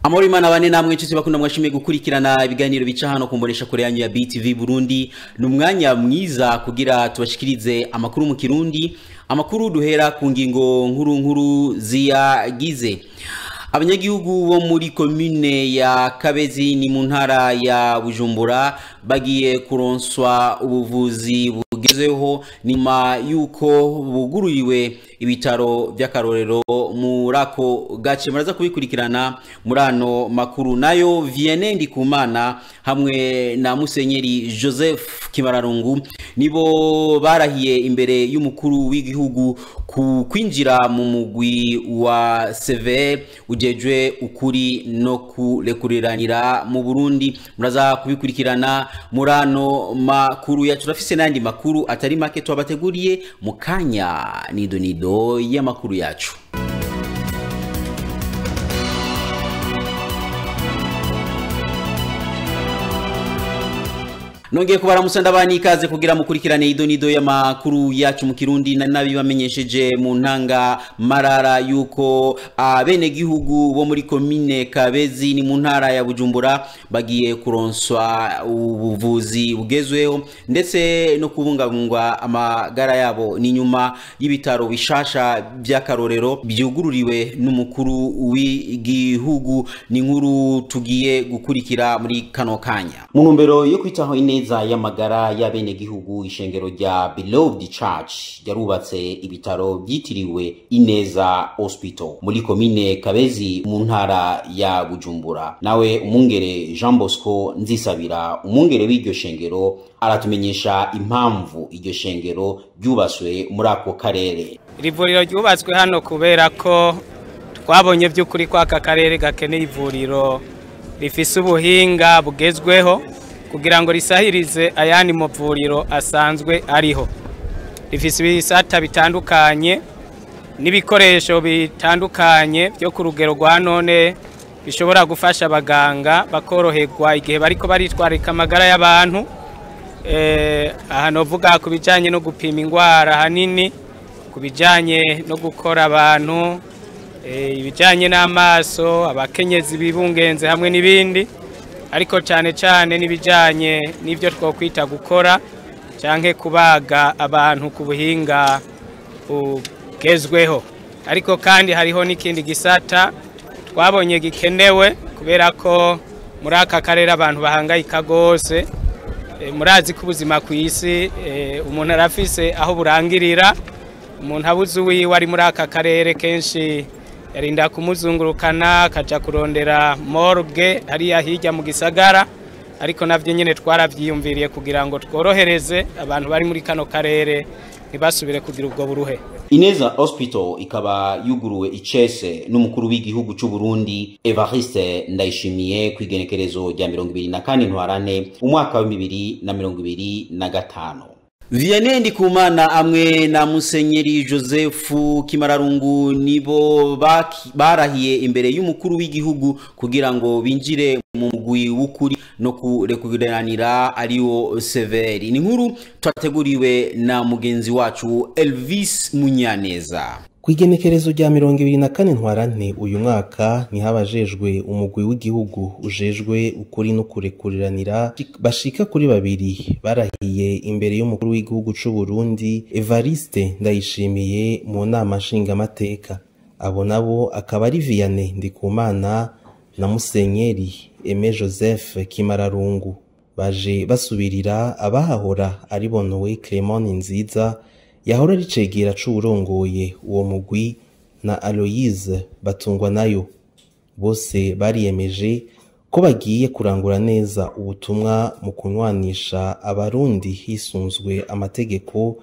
Amahoro Imana bane namwe nshuti bakunda mwashimiye gukurikirana ibiganiro bica hano kumbonesha kure yanyu ya BTV Burundi. Ni umwanya mwiza kugira tubashikirize amakuru mu Kirundi, amakuru duhera ku ngingo nkuru nkuru ziyagize. Abanyagihugu bo muri commune ya Kabezi ni mu ntara ya Bujumbura bagiye kuronswa ubuvuzi bugezeho nyuma yuko bugururiwe ibitaro by'akarorero muri ako gace. Muraza kubikurikirana muri ano makuru. Nayo Vianney Ndikumana hamwe na Musenyeri Joseph Kimararungu nibo barahiye imbere y'umukuru w'igihugu ku kwinjira mu mugwi wa CVR ujejwe ukuri no kurekuriranira mu Burundi. Muraza kubikurikirana muri ano makuru yacu. Turafise n'andi makuru atari make twabateguriye mu kanya nido nido y'amakuru yacu. Nongeye kubaramusa ndabani ikaze kugira mukurikirane ido nido y'amakuru yacu mu Kirundi. Na nabibamenyesheje mu ntanga marara yuko abene gihugu bo muri commune Kabezi ni mu ntara ya Bujumbura bagiye kuronswa ubuvuzi bugezweho ndetse no kubungabungwa amagara yabo, ni nyuma y'ibitaro bishasha by'akarorero byugururiwe n'umukuru w'igihugu. Ni nkuru tugiye gukurikira muri kano kanya. Mu ntumbero yo kwitaho ineza y'amagara y'abenegihugu, ishengero rya Beloved Church ryarubatse ibitaro byitiriwe Ineza Hospital muri komine Kabezi mu ntara ya Bujumbura. Nawe umungere Jean Bosco Nzisabira, umungere w'iryo shengero, aratumenyesha impamvu iryo shengero ryubatswe muri ako karere. Iri vuriro ryubatswe hano kubera ko twabonye by'ukuri ko aka karere gakeneye ivuriro rifise ubuhinga bugezweho kugira ngo risahirize ayandi mavuriro asanzwe ariho. Rifise ibisata bitandukanye n'ibikoresho bitandukanye byo ku rugero rwa none bishobora gufasha abaganga bakoroherwa igihe bariko baritwarika amagara y'abantu. Aha novuga ku bijanye no gupima ingwara, hanini ku bijanye no gukora abantu, ibijanye n'amaso, abakenyezi bibungenze hamwe n'ibindi, ariko cyane cyane n'ibijanye n'ibyo twokwita gukora canke kubaga abantu ku buhinga bugezweho. Ariko kandi hariho n'ikindi gisata twabonye gikenewe kubera ko muri aka karere abantu bahangayika gose. Murazi ko ubuzima ku isi umuntu arafise aho burangirira. Umuntu abuze uwiwe ari muri aka karere, kenshi yarinda kumuzungurukana akaja kurondera morgue hariya hirya mu gisagara, ariko navyo nyene twaravyiyumviriye kugira ngo tworohereze abantu bari muri kano karere ntibasubire kugira ubwo buruhe. Ineza Hospital ikaba yuguruwe icese n'umukuru w'igihugu c'u Burundi Evariste Ndayishimiye ku igenekerezo rya 24 Ntwarante umwaka wa 2025. Vianney Ndikumana amwe na Musenyeri Joseph Kimararungu nibo barahiye imbere y'umukuru w'igihugu kugira ngo binjire mu mugwi w'ukuri no kurekuranira, ariwo CVR. Ni nkuru twateguriwe na mugenzi wacu Elvis Munyaneza. Ku igenekerezo rya 24 Ntwarante uyu mwaka niho abajejwe umugwi w'igihugu ujejwe ukuri no kurekuriranira bashika kuri babiri barahiye imbere y'umukuru w'igihugu c'u Burundi Evariste Ndayishimiye mu nama nshingamateka. Abo nabo akaba ari Vianney Ndikumana na Musenyeri Aimé Joseph Kimararungu. Baje basubirira abahahora ari Noé Clement Nziza yahora ari cegera c'uwurongoye uwo mugwi na Aloise Batungwa nayo. Bose bariyemeje ko bagiye kurangura neza ubutumwa mu kunywanisha Abarundi hisunzwe amategeko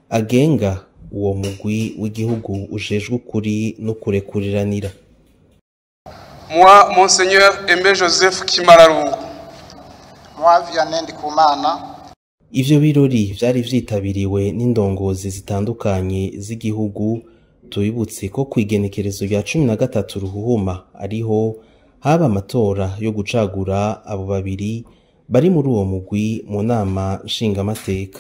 agenga uwo mugwi w'igihugu ujejwe ukuri no kurekuriranira. Moi, Monseigneur Aimé Joseph Kimararungu. Moi, Vianney Ndikumana. Ivyo birori vyari vyitabiriwe n'indongozi zitandukanye z'igihugu. Tubibutse ko kw'igenekerezo rya 13 Ruhuhuma ariho haba amatora yo gucagura abo babiri bari muri uwo mugwi mu nama nshingamateka.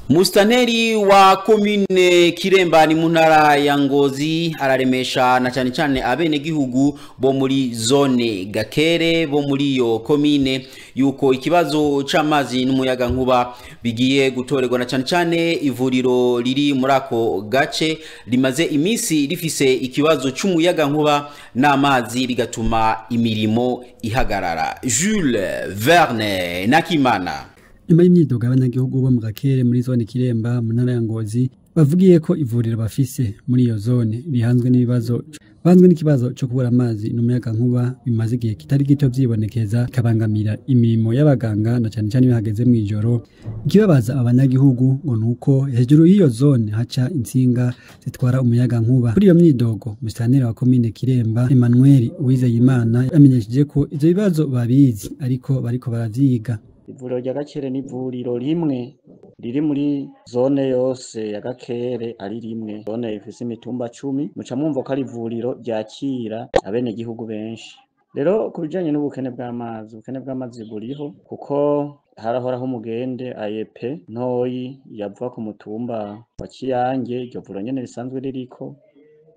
Mustaneri wa komine Kiremba ni mu ntara ya Ngozi araremesha na cyane cyane abenegihugu bo muri zone Gakere bo muri iyo komine yuko ikibazo c'amazi n'umuyaga nkuba bigiye gutorerwa, na cyane cyane ivuriro riri muri ako gace rimaze iminsi rifise ikibazo c'umuyaga nkuba n'amazi bigatuma imirimo ihagarara. Jules Verne Nakimana. Nyuma y'imyidogo y'abanyagihugu bo mu Gakere muri zone Kiremba mu ntara ya Ngozi bavugiye ko ivuriro bafise muri iyo zone rihanzwe n'ibibazo banzwe n'ikibazo cyo kubura amazi n'umuyaga nkuba bimaze igihe kitari gito vyibonekeza bikabangamira imirimo y'abaganga na cyane cyane iyo hageze mw'ijoro. Ikibabaza abanyagihugu ngo nuko hejuru y'iyo zone haca intsinga zitwara umuyaga nkuba. Kuri iyo myidogo musitanteri wa komine Kiremba Emmanuel Uwizeyimana yamenyesheje ko ivyo bibazo babizi ariko bariko baravyiga. Ivuriro rya Gakere ni ivuriro rimwe riri muri zone yose ya Gakere, ari rimwe zone ifise imitumba 10, muca mwumva ko ari ivuriro ryakira abenegihugu benshi. Rero ku bijanye n'ubukene bw'amazi, ubukene bw'amazi buriho kuko harahoraho umugende ayepe ntoyi yava ku mutumba wa Kiyange, iryo vuriro nyene risanzwe ririko,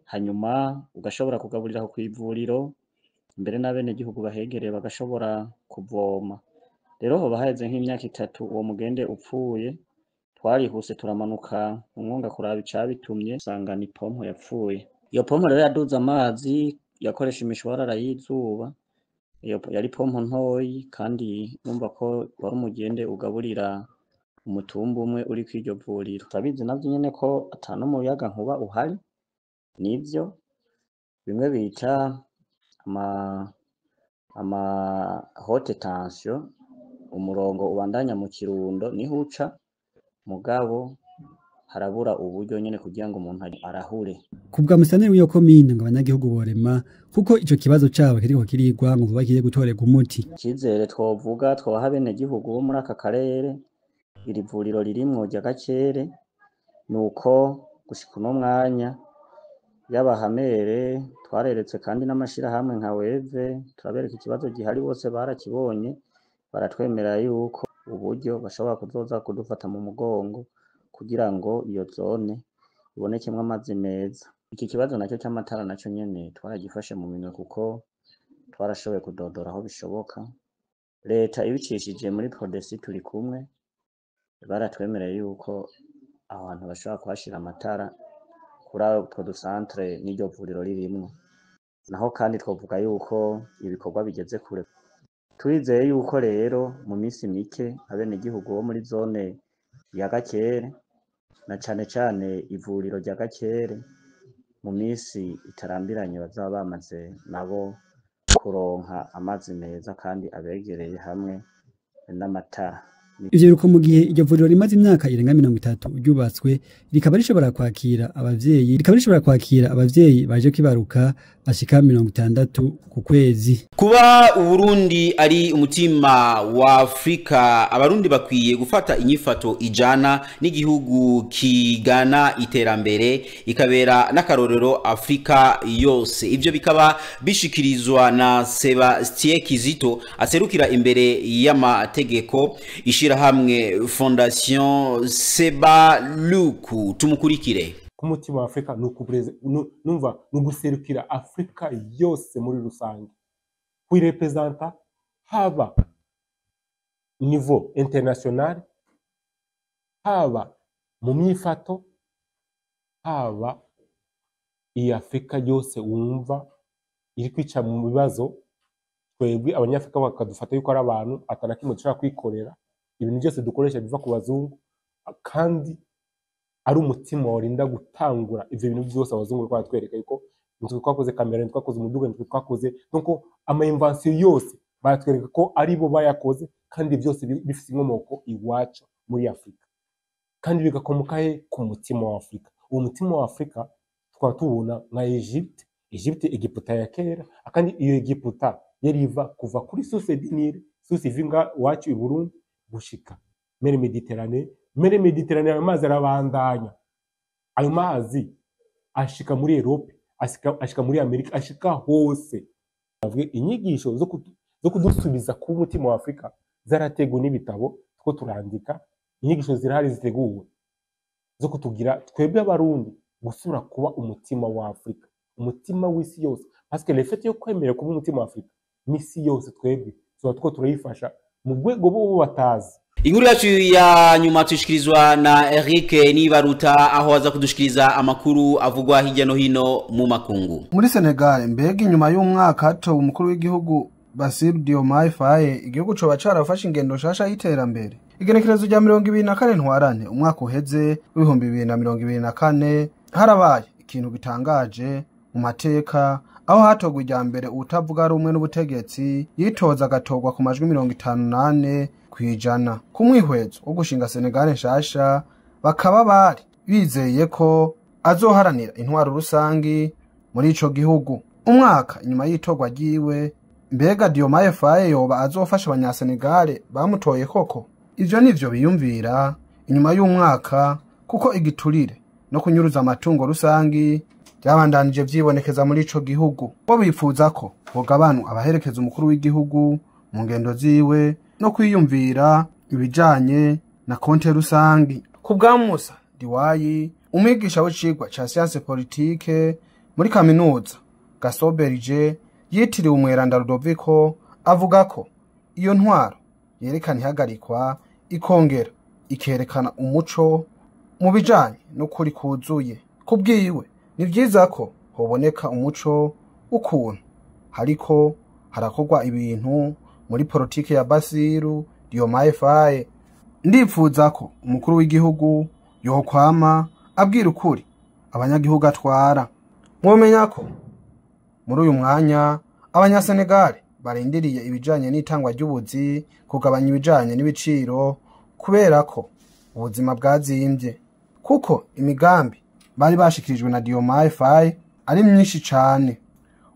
hanyuma ugashobora kugaburira ku ivuriro mbere n'abenegihugu bahegereye bagashobora kuvoma. Rero hoba haheze nk'imyaka 3 uwo mugende upfuye, twarihuse turamanuka umwonga kuraba icabitumye, usanga ni pompo yapfuye. Iyo pompo rero yaduze amazi, yakoresha imishwarara y'izuba, iyo yari pompo ntoyi kandi numva ko wari umugende ugaburira umutumba umwe uri kw'iryo vuriro. Turabizi navyo nyene ko ata n'umuyaga nkuba uhari, nivyo bimwe bita ama haute tension, umurongo ubandanya mu Kirundo niho uca, mugabo harabura uburyo nyene kugira ngo umuntu arahure. Kubwa musitanteri w'iyo komine ngo abanyagihugu borema kuko ico kibazo cabo kiriko kirigwa ngo vuba kigiye gutorerwa umuti. Icizere twovuga twoha abenegihugu bo muri aka karere iri vuriro ririmwo rya Gakere nuko gushika uno mwanya y'abahamere twareretse kandi n'amashirahamwe nka Weve turabereka ikibazo gihari, bose barakibonye baratwemera yuko uburyo bashobora kuzoza kudufata mu mugongo kugira ngo iyo zone ibonekemwo amazi meza. Iki kibazo nacyo cy'amatara nacyo nyene twaragifashe mu minwe kuko twarashoboye kudodora aho bishoboka. Leta ibicishije muri Prodesi turi kumwe baratwemereye yuko aho hantu bashobora kuhashira amatara kuri utwo dusantre n'iryo vuriro ririmwo. Naho kandi twovuga yuko ibikorwa bigeze kure. Turizeye yuko rero mu minsi mike abenegihugu bo muri zone ya Gakere na cane cane ivuriro rya Gakere mu minsi itarambiranye bazaba bamaze nabo kuronka amazi meza kandi abegereye hamwe n'amatara. Ivyo biruko mu gihe iryo vuriro rimaze imyaka irenga 30 ryubatswe, rikaba rishobora kwakira abavyeyi baje kwibaruka bashika 60 ku kwezi. Kuba Uburundi ari umutima wa Afrika, abarundi bakwiye gufata inyifato ijana n'igihugu kigana iterambere ikabera n'akarorero Afrika yose. Ivyo bikaba bishikirizwa na Sebastien Kizito aserukira imbere y'amategeko ishirahamwe Fondation Sebaluku. Tumukurikire. Ku mutima wa Afrika numva nuguserukira Afrika yose muri rusange, kuirepresenta haba niveau international, haba mu myifato, haba iyi Afrika yose wumva iri kwica mu bibazo. Twebwe abanyafrika bakadufata yuko ari abantu atanakimwe dushobora kwikorera, ibintu byose dukoresha biva ku bazungu, kandi ari umutima warinda gutangura ivyo bintu byose abazungu bariko baratwereka yuko nitwe twakoze kamera, nitwe twakoze umuduga, nitwe twakoze, donc ama invention yose baratwereka ko ari bo bayakoze, kandi byose bifise inkomoko iwacu muri Afrika, kandi bigakomoka he ku mutima wa Afrika. Uwo mutima wa Afrika tukaba tubona nka Egypte, Egiputa ya kera, kandi iyo Egiputa yari iva kuva kuri source du Nil, source ivinga iwacu i Burundi gushika mere Mediterane. Mere Mediterane ayo mazi arabandanya, ayo mazi ashika muri Europe, ashika muri Amerika, ashika hose. Bavuge inyigisho zo kudusubiza ku mutima wa Afrika zarateguwe n'ibitabo two turandika, inyigisho zirahari ziteguwe. zo kutugira twebwe Abarundi gusura kuba umutima wa Afrika, umutima w'isi yose, parce que le fait yo kwemera kuba umutima wa Afrika n'isi yose, twebwe tuba two turayifasha mu rwego bo batazi. Inkuru yacu ya nyuma tushikirizwa na Eric Nibaruta, aho aza kudushikiriza amakuru avugwa hirya no hino mu makungu. Muri Senegal, mbega inyuma y'umwaka hatowe umukuru w'igihugu Bassirou Diomaye Faye, igihugu coba carafashe ingendo nshasha y'iterambere? Igenekerezo rya 24 Ntwarante umwaka uheze w'2024 harabaye ikintu gitangaje mu mateka, aho hatogwa irya mbere uwutavuga rumwe n'ubutegetsi yitoza agatogwa ku majwi 54%. Ku mwihwezo wo gushinga Senegal nshasha, bakaba bari bizeye ko azoharanira intwaro rusangi muri ico gihugu. Umwaka inyuma y'itogwa ryiwe, mbega Diomaye Faye yoba azofasha abanyasenegale bamutoye koko? Ivyo nivyo biyumvira inyuma y'umwaka, kuko igiturire no kunyuruza amatungo rusangi byabandanije vyibonekeza muri ico gihugu. Bo bifuza ko bogabanwa abaherekeza umukuru w'igihugu mu ngendo ziwe no kwiyumvira ibijanye na konte rusangi. Ku bwa Musa Diwayi, umwigisha w'icigwa ca science politique muri kaminuza Gaston Berger yitiriwe umweranda Rudoviko, avuga ko iyo ntwaro yerekana ihagarikwa ikongera ikerekana umuco mu bijanye n'ukuri kuzuye. Kubwiwe, ni vyiza ko hoboneka umuco ukuntu hariko harakorwa ibintu muri politike ya Bassirou Diomaye Faye. Ndipfuza ko umukuru w'igihugu yokwama abwira ukuri abanyagihugu atwara. Mwomenya ko muri uyu mwanya abanyasenegali barindiriye ibijanye n'itangwa ry'ubuzi, kugabanya ibijanye n'ibiciro, kubera ko ubuzima bwazimbye, kuko imigambi bari bashikirijwe na Diomaye Faye ari myinshi cane.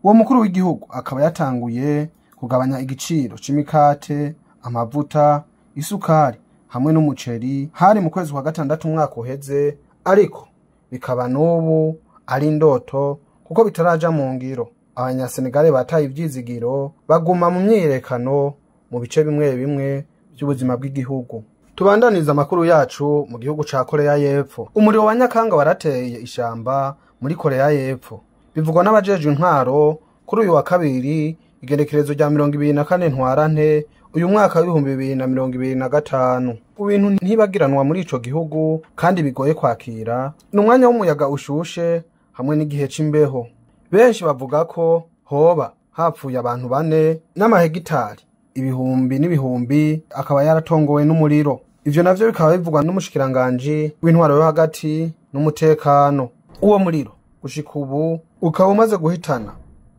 Uwo mukuru w'igihugu akaba yatanguye kugabanya igiciro c'imikate, amavuta, isukari hamwe n'umuceri hari mu kwezi kwa gatandatu umwaka uheze, ariko bikaba n'ubu ari indoto kuko bitaraja mu ngiro. Abanyasenegale bataye ivyizigiro, baguma mu myiyerekano mu bice bimwe bimwe by'ubuzima bw'igihugu. Tubandaniza amakuru yacu mu gihugu ca Korea y'Epfo. Umuriro wa Nyakanga warateye ishamba muri Korea y'Epfo, bivugwa n'abajejwe intwaro kuri uyu wa kabiri, igenekerezo rya 24 Ntwarante uyu mwaka w'2025. Ibintu ntibagiranwa muri ico gihugu kandi bigoye kwakira ni umwanya w'umuyaga ushushe hamwe n'igihe c'imbeho. Benshi bavuga ko hoba hapfuye abantu 4 n'amahegitari ibihumbi n'ibihumbi akaba yaratongowe n'umuriro. Ivyo navyo bikaba bivugwa n'umushikiranganji w'intwaro yo hagati n'umutekano. Uwo muriro gushika ubu ukaba umaze guhitana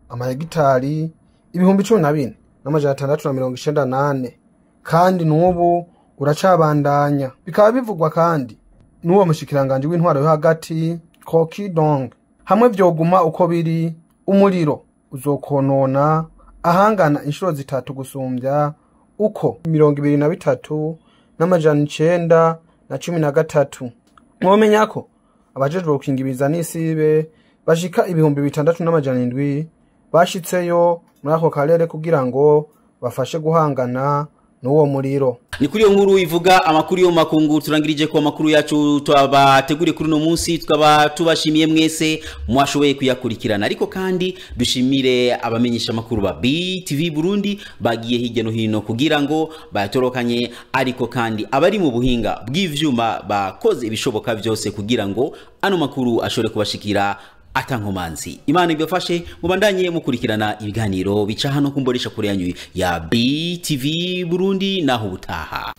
amahegitari 14,694 kandi n'ubu uracabandanya. Bikaba bivugwa kandi n'uwo mushikiranganji w'intwaro yo hagati Koki Dong, hamwe vyoguma uko biri, umuriro uzokonona ahangana inshuro 3 gusumbya uko 23,913. Mwomenya ko abajejwe gukinga n'isibe bashika 6,700 bashitseyo muri ako karere kugira ngo bafashe guhangana n'uwo muriro. Ni kuri iyo nkuru ivuga amakuru yo makungu turangirije ko amakuru yacu twabateguriye kuri no munsi, tukaba tubashimiye mwese mwashoboye kuyakurikirana. Ariko kandi dushimire abamenyesha makuru ba BTV Burundi bagiye hirya no hino kugira ngo bayatorokanye, ariko kandi abari mu buhinga bw'ivyuma bakoze ibishoboka byose kugira ngo ano makuru ashobore kubashikira atankomanzi. Imana ibafashe mubandanye mukurikirana ibiganiro bica hano kumboresha kure yanyu ya BTV Burundi, naho ubutaha.